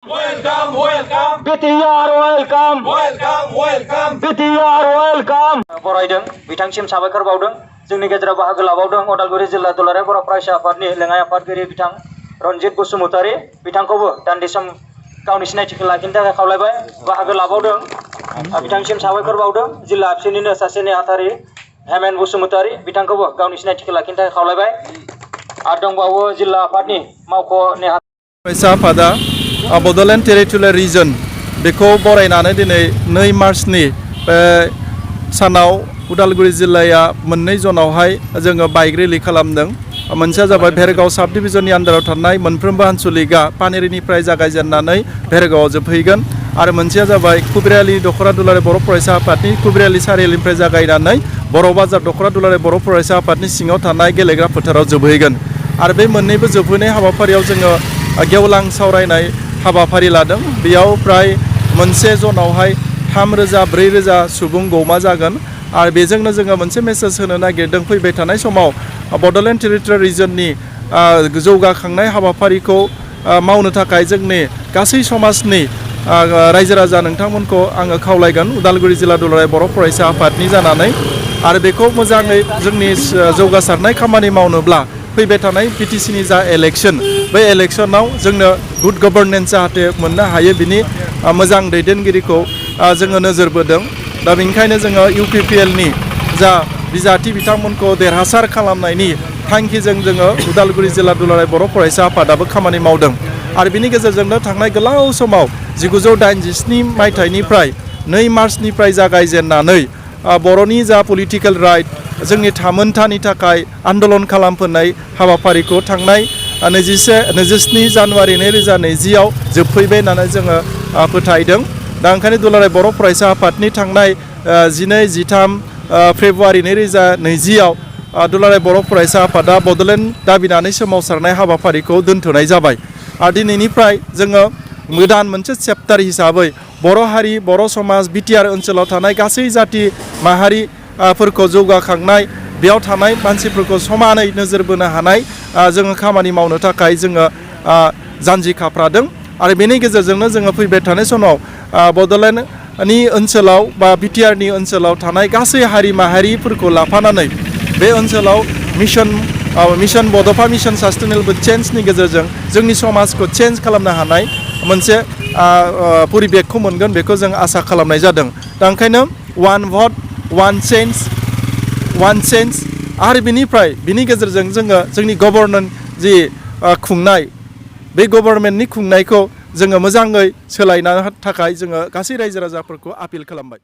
Welcome, welcome. BTR welcome. Welcome, welcome. BTR welcome. बरायदों बिथांसिम साबायखर बावदों जोंनि गेजेराव बाहागो लाबावदों उदालगुरि जिल्ला दुलाराय बर' फरायसा आफादनि लेङाइ आफादगिरि बिथां रनजित बसुमतारी बिथांखौबो दान्दि सम गावनि सिनायथिखौ लाखिनो थाखाय खावलायबाय बाहागो लाबावदों बिथांसिम साबायखर बावदों जिल्ला आबसुनिनो सासे नेहाथारि हेमेन बसुमतारी बिथांखौबो गावनि सिनायथिखौ लाखिनो थाखाय खावलायबाय आरो दंबावो जिल्ला आफादनि मावख' नेहाथारि फरायसा आफादा बड'लेण्ड टेरिटरियेल रिजन बेखौ बरायनानै दिनै 2 मार्चनि सानाव उदालगुरि जिल्लाया मोननै जनावहाय जोङो बाइक रेलि खालामदों मोनसेया जाबाय भेरगाव साब डिभिजननि आन्दाराव थानाय मोनफ्रोमबो आन्सलिकआ पानेरिनिफ्राय जागायजेननानै भेरगावआव जोबहैगोन आरो मोनसेया जाबाय कुब्रियालि दख'रा दुलाराय बर' फरायसा आफादनि कुब्रियालि सारिआलिनिफ्राय जागायनानै बर' बाजार दख'रा दुलाराय बर' फरायसा आफादनि सिङाव थानाय गेलेग्रा फोथाराव जोबहैगोन आरो बे मोननैबो जोबहैनाय हाबाफारियाव जोङो गेवलां सावरायनाय हाबाफारि लादों बेयाव प्राय मोनसे जनावहाय 3,000-4,000 सुबुं गौमा जागोन आरो बेजोंनो जोङो मोनसे मेसेज होनो नागिरदों फैबाय थानाय समाव बड'लेण्ड टेरिटरियेल रिजननि जौगाखांनाय हाबाफारिखौ मावनो थाखाय जोंनि गासै समाजनि रायजो राजा नोंथांमोनखौ आङो खावलायगोन उदालगुरि जिल्ला दुलाराय बर' फरायसा आफादनि जानानै आरो बेखौ मोजाङै जोंनि जौगासारनाय खामानि मावनोब्ला फैबाय थानाय पिटिसिनि जा इलेक्शन बे इलेक्शनाव जोंनो गुड गभर्नेन्स जाहाथे मोननो हायो बिनि मोजां दैदेनगिरिखौ जोङो नोजोर बोदों दा बेनिखायनो जोङो UPPLनि जा बिजाथि बिथांमोनखौ देरहासार खालामनायनि थांखिजों जोङो उदालगुरि जिल्ला दुलाराय बर' फरायसा आफादाबो खामानि मावदों आरो बिनि गेजेरजोंनो थांनाय गोलाव समाव 1987 मायथाइनिफ्राय 2 मार्चनिफ्राय जागायजेननानै बर'नि जा पलिटिकेल राइट जोंनि थामोनथानि थाखाय आन्दलन खालामफैनाय हाबाफारिखौ थांनाय 27 जानुवारि 2020आव जोबफैबाय होननानै जोङो फोथायदों दा ओंखायनो दुलाराय बर' फरायसा आफादनि थांनाय 12-13 फेब्रुवारि 2020आव दुलाराय बर' फरायसा आफादा बड'लेण्ड दाबिनानै सोमावसारनाय हाबाफारिखौ दोनथ'नाय जाबाय आरो दिनैनिफ्राय जोङो गोदान मोनसे चेप्टार हिसाबै बर' हारि बर' समाज BTR ओनसोलाव थानाय गासै जाथि माहारिफोरखौ जौगाखांनाय बेयाव थानाय मानसिफोरखौ समानै नोजोर बोनो हानाय जोङो खामानि मावनो थाखाय जोङो जानजि खाफ्रादों आरो बेनि गेजेरजोंनो जोङो फैबाय थानाय समाव बड'लेण्डनि ओनसोलाव बा BTRनि ओनसोलाव थानाय गासै हारि माहारिफोरखौ लाफानानै बे ओनसोलाव मिशन बड'फा मिशन सास्टेनेबल चेन्जनि गेजेरजों जोंनि समाजखौ चेन्ज खालामनो हानाय मोनसे परिबेकखौ मोनगोन बेखौ जों आसा खालामनाय जादों दा ओंखायनो 1 vote 1 change आरो बिनि गेजेरजों जोङो जोंनि गभर्नमेन्ट जि खुंनाय बे गभर्नमेन्टनि खुंनायखौ जोङो मोजाङै सोलायनो थाखाय जोङो गासै रायजो राजाफोरखौ आपिल खालामबाय।